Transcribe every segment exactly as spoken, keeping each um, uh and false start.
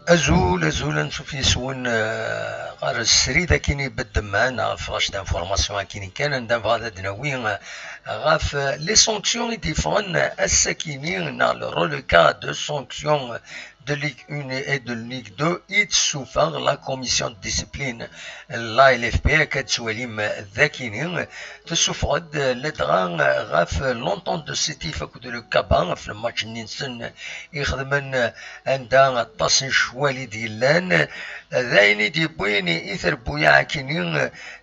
Azul, azul, ansuf yes-wen, eh, ɣer srid akkin ibedden, neɣ ɣef ɣac d'information akkin kan, anda bɣa ad d-nawi, eh, ɣef, eh, les sanctions i d-yeffɣen, eh, ass-akini, neɣ le reliquat de sanctions de Ligue un et de Ligue deux i d-tessufeɣ la commission de discipline n la L F P, akka d-tettwalim d akini, tessufeɣ-d ladɣa ɣef l'Entente de Sétif akked le CABA, ɣef le match-nni-nsen ixedmen anda aṭas n ccwal i d-yellan. D ayen i d-yewwin i trebbuyaɛ akini,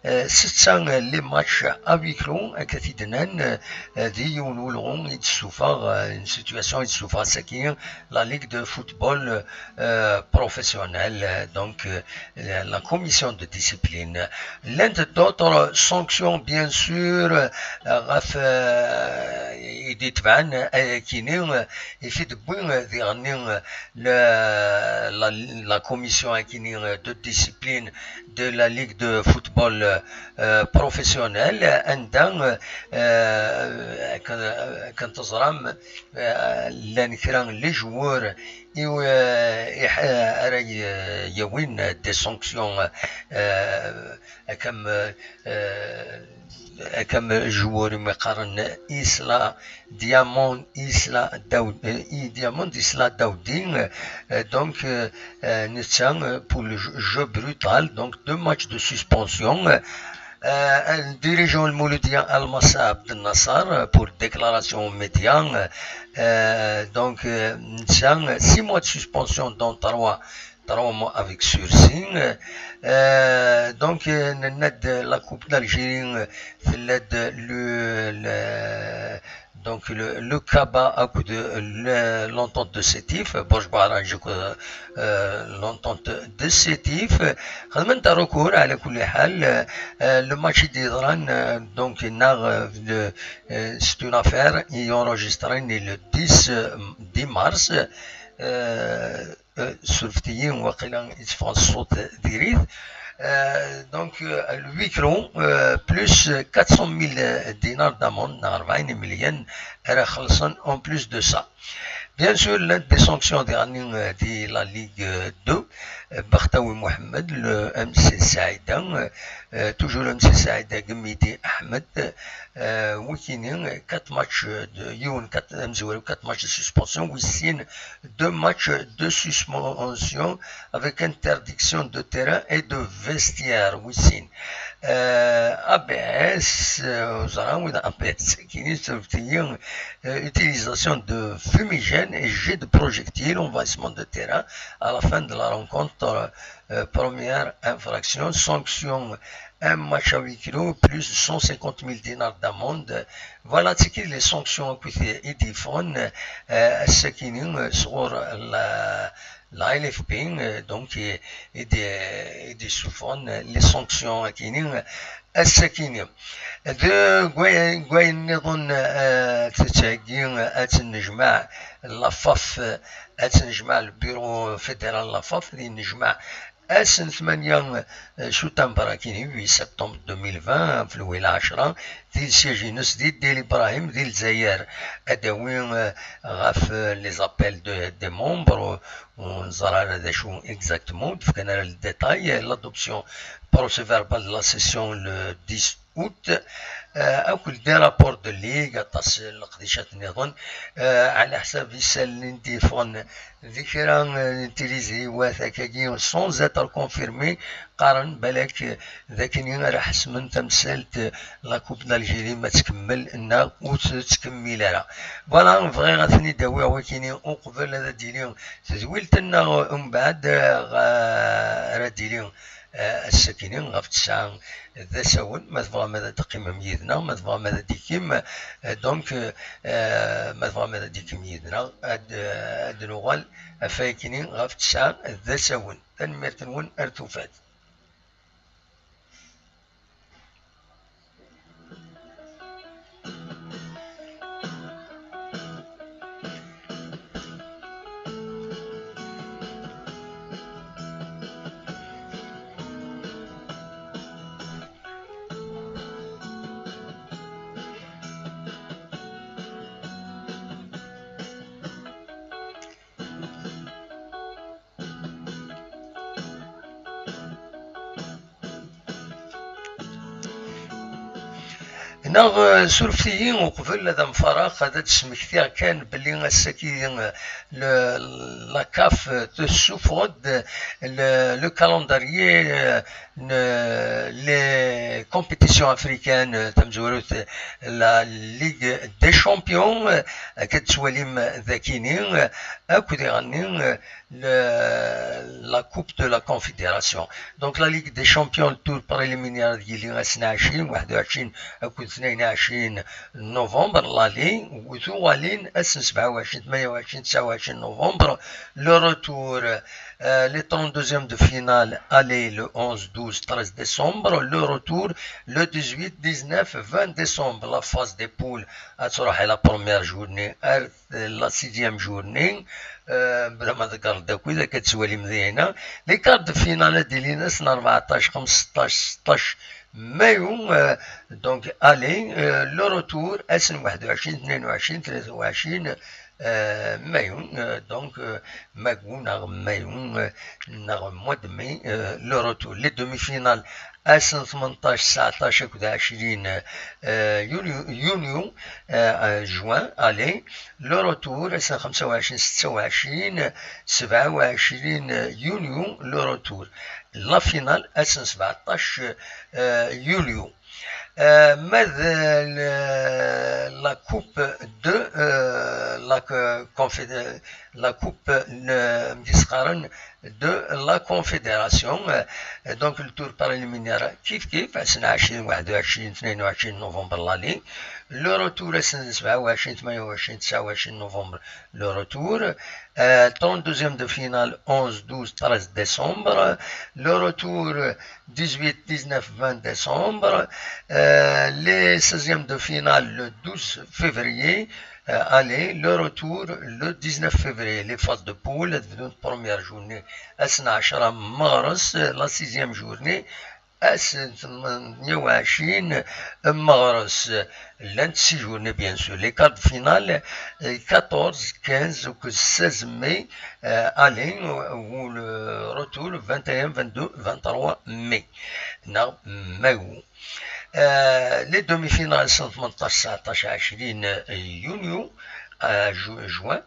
eh, setta les matchs à huis clos, akka t-id-nnan, eh, di yiwen n ulɣu i d-tessufeɣ, eh, une situation i d-tessufeɣ ass-agi la Ligue de football, euh, professionnel, euh, donc, euh, la, la commission de discipline. L'un d'autres sanctions, bien sûr, euh, ɣef, euh, i d-itebɛen ayakini, euh, i t-id-wwi, euh, diɣenni, euh, le, la, la commission akini, euh, de discipline de la Ligue de football, euh, professionnel, anda, euh, euh, akken, akken teẓram, euh, llan kra les joueurs i, euh, i, euh, ara y-, yawin des sanctions, euh, comme, euh, comme joueur i mi qqaren Isla Diamond, Isla Daoud, euh, i Diamond, Isla Daoudi, euh, donc, euh, euh, netta, euh, pour le jeu, jeu brutal, donc deux matchs de suspension, euh, euh, le dirigeant Mouloudia Al-Massa Abdel Nasser, euh, pour déclaration aux médias, euh, euh, donc, euh, netta, six mois de suspension, dont trois, trois mois avec sursis. Euh, donc, euh, nenna-d la Coupe d'Algérie, euh, tella-d le, le, donc le, le CABA akked le, l'Entente de Sétif, Bourg Barrage, euh, euh, l'Entente de Sétif. Xedmen-d recours, ɛla kulli ḥal, euh, le match i d-yeḍran, euh, donc, neɣ, euh, le, euh, c'est une affaire i enregistrée le dix, euh, dix mars. Euh, euh, surfet-iyi, waqila yetteffeɣ ṣṣut diri-t. Euh, donc, euh, le huis clos, euh, plus quatre cent mille dinars d'amende, neɣ rebɛin imelyan ara xellṣen en plus de ça. Bien sûr, llant des sanctions diɣenni, euh, di la Ligue deux, euh, Bakhtaoui Mohamed, le M C Saïda, euh, euh, toujours le M C Saïda, Gmidi Ahmed, euh, wikini, quatre matchs de, yiwen, quatre, amezwaru, quatre matchs de suspension, wis sin, deux matchs de suspension avec interdiction de terrain et de vestiaire, wis sin. Euh, A B S, euh, ur ẓriɣ wid A B S, kini surfet-iyi, euh, utilisation de fumigène et jet de projectiles, envahissement de terrain à la fin de la rencontre, euh, première infraction, sanction, un match à huis clos, plus cent cinquante mille dinars d'amende. Voilà, c'est que les sanctions, écoutez, i d-yeffɣen, euh, ass-akini, euh, sɣur la, la L F P, euh, donc, i, i d-, i d-yessufɣen les sanctions akini, ass-akini. De, deg way-, deg wayen nniḍen, euh, tettheggi, euh, ad tt-nejmeɛ la FAF, euh, ad tt-nejmeɛ le bureau fédéral la FAF, ad yennejmeɛ ass n tmanya, euh, septembre akini, huit septembre deux mille vingt, ɣef Lwil ɛecra, di le siège-ines di Dili Brahim, di Lezzayer, ad d-awi, euh, ɣef, euh, les appels de, des membres, ur neẓri ara d acu exactement, ur d-fkan ara le détail, euh, l'adoption procès-verbal de la session le dix août, euh, akked des rapports de ligue, aṭas n leqdicat nniḍen, euh, ɛla ḥsab isallen i d-yeffɣen di kra, euh, n tiliẓriwat akkagi, sans être confirmés, qqaren balak, euh, d akken ara ḥesmen tamsalt, euh, la Coupe d'Algérie ma tkemmel neɣ ur tettkemmil ara. Voilà, bɣiɣ ad ten-id-awiɣ wakini uqbel ad d-tili tedwilt-nneɣ, umbeɛd, euh, ara d-tili Eh, ass-akini ɣef tesɛa d asawen, ma tebɣam ad d-teqqimem yid-neɣ, ma tebɣam ad d-tekim, eh, donc, eh, ma tebɣam ad d-tekim yid-neɣ, ad, ad nuɣal ɣef wayakini ɣef tesɛa d asawen. Tanemmirt-nwen, ar tufat. Neɣ, eh, surfet-iyi uqbel ad am-fareɣ, ad d-smektiɣ kan belli ass-agi, eh, le, la CAF tessufeɣ-d le, le calendrier, eh, n les compétitions africaines, eh, tamezwarut, eh, la Ligue des Champions, eh, akka d-tettwalim dakini, eh, akked iɣenni, eh, le, la Coupe de la Confédération. Donc la Ligue des Champions, le tour préliminaire ad yili ass n ɛecrin, waḥed u ɛecrin akked tnayen u ɛecrin novembre, l'aller, u tuɣalin ass n sebɛa u ɛecrin, tmanya u ɛecrin, tesɛa u ɛecrin novembre, le retour, euh, les trente-deuxièmes de finale, aller le onze, douze, treize décembre, le retour le dix-huit, dix-neuf, vingt décembre. La phase des poules ad truḥ la première journée, ar la sixième journée, euh, bla ma ḍeggreɣ-d akk widak ad tettwalim dinna. Les quarts de finale ad d-ilin ass n rbeɛṭac, xemseṭṭac, seṭṭac mayu, euh, donc aller, euh, le retour ass n waḥed u ɛecrin, tnayen u ɛecrin, tlata u ɛecrin, euh, mayu, euh, donc, euh, mayu neɣ mayu, euh, neɣ mois de mai, euh, le retour. Les demi-finales ass n tmenṭac, tseɛṭac akked ɛecrin, euh, yulyu, yunyu, euh, euh, juin, aller, le retour ass n xemsa u ɛecrin, setta u ɛecrin, sebɛa u ɛecrin yunyu, le retour. La finale ass n sbeɛṭac, euh, yulyu. Euh, ma d, euh, le, la coupe de, euh, la co-, confédé-, la coupe, euh, amek i s-qqaren, de la Confédération. Euh, donc le tour préliminaire kif kif, ass n ɛecrin, waḥed u ɛecrin, tnayen u ɛecrin novembre, l'aller. Le retour ass n sebɛa u ɛecrin, tmanya u ɛecrin, tesɛa u ɛecrin novembre, le retour. Euh, trente-deuxième de finale, onze, douze, treize décembre. Le retour, dix-huit, dix-neuf, vingt décembre. Euh, les seizièmes de finale, le douze février. Euh, aller, le retour, le dix-neuf février. Les phases de poule, ad bdunt première journée ass n ɛecra meɣres, la sixième journée ass n tmenya u ɛecrin meɣres. Llant six journées, bien sûr. Les quarts de finale, euh, quatorze, quinze ou seize mai, euh, aller, ou le retour vingt et un, vingt-deux, vingt-trois mai. Neɣ mayu. Euh, les demi-finales sont tmenṭac, tseɛṭac, ɛecrin yunyu, euh, ju-, juin.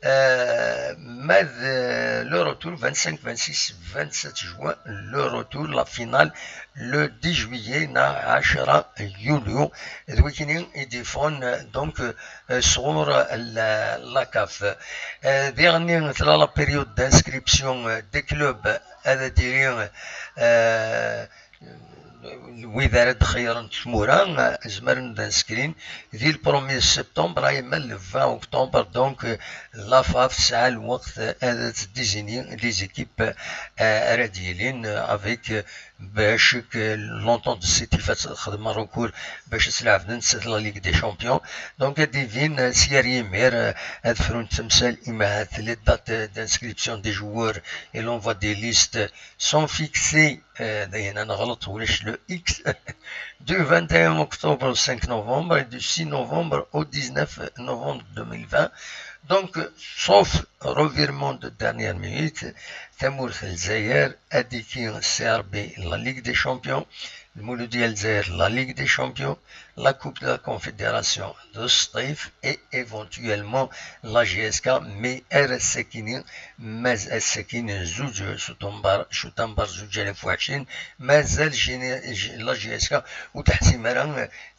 Euh, ma d, euh, le retour, vingt-cinq, vingt-six, vingt-sept juin, le retour, la finale, le dix juillet, neɣ ɛecra yulyu. D wikini i d-yeffɣen, euh, donc, euh, sɣur la, la CAF. Euh, diɣenni, tella la période d'inscription, euh, des clubs, ad d-iri, euh, wid ara d-xeyyren tmura, zemren ad nsekrin di le premier septembre, ay ma le vingt octobre. Donc, euh, la CAF tesɛa lweqt ad d-désigner les équipes, euh, ara d-yilin, euh, avec, euh, bac que l'entente de Sétif ad texdem recours bac ad tt-leɛben s la Ligue des Champions. Donc, ad d-ibin, euh, s yar yimir, euh, ad frunt temsal, imahat les dates d'inscription des joueurs et l'envoi des listes sont fixées, euh, d ayen ad neɣleḍ, ulac le X, du vingt et un octobre au cinq novembre et du six novembre au dix-neuf novembre deux mille vingt. Donc, sauf revirement de dernière minute, tamurt n Lezzayer, Adiki C R B, la Ligue des Champions, Mouloudi Lezzayer, la Ligue des Champions, la Coupe de la Confédération de Stif et éventuellement la J S K, mais ar ass-akini, maz-, ass-akini zuǧ s utumbar, s utumbar zuǧ alaf u ɛecrin, mazal jini-, j-, la J S K ur teḥsim ara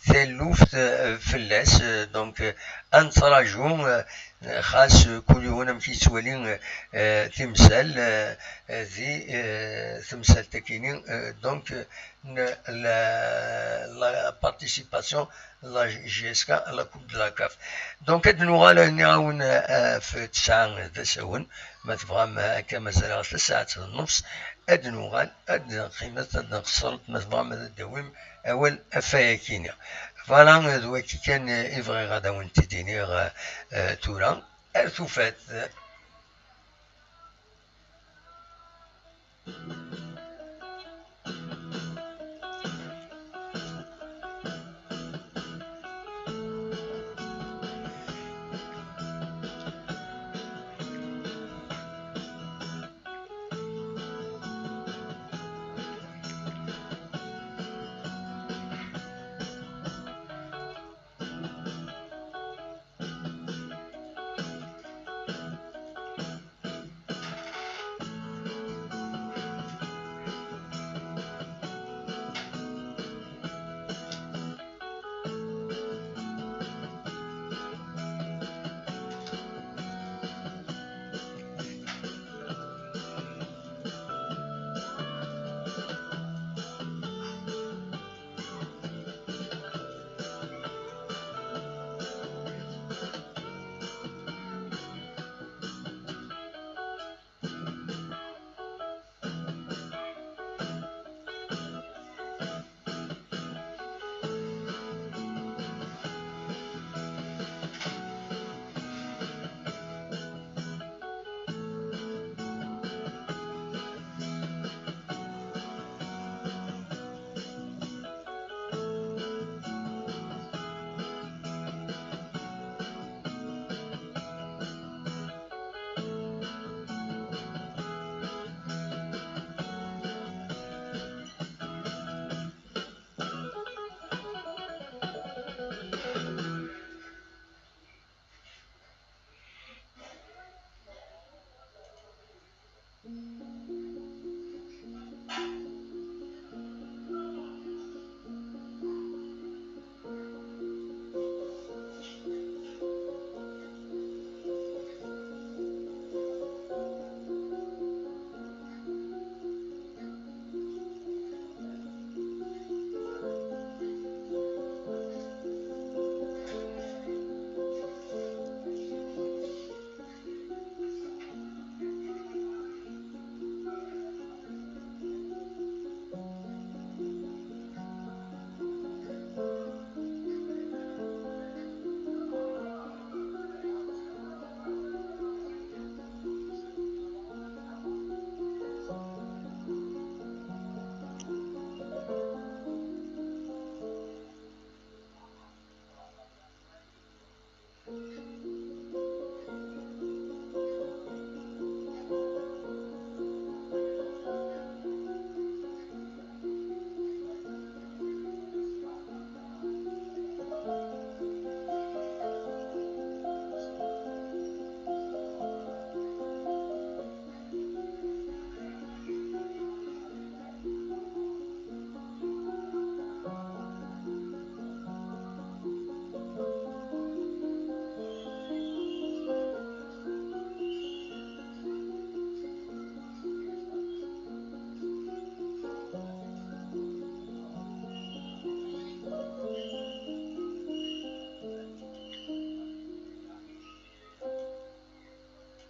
taluft, euh, fell-as, euh, donc, euh, ad nettraǧu, euh, xas, euh, kul yiwen amek i Yettwali, euh, timsal, euh, euh, di, euh, temsalt-agi-ni, euh, donc, euh, n-, la, la participation n la J S K à la Coupe de la CAF. Donc, ad nuɣal, euh, nniɣ-awen, euh, ɣef tesɛa d asawen, ma tebɣam, euh, akka mazal ɣef tasaɛet d nnefs, ad nuɣal, ad nqqimet, ad nqeṣṣret, ma tebɣam ad d-tawim awal ɣef wayagi-ni. Voilà, euh, d wagi kan, euh, i bɣiɣ ad awen-t-id-iniɣ, euh, euh, tura. Ar tufat.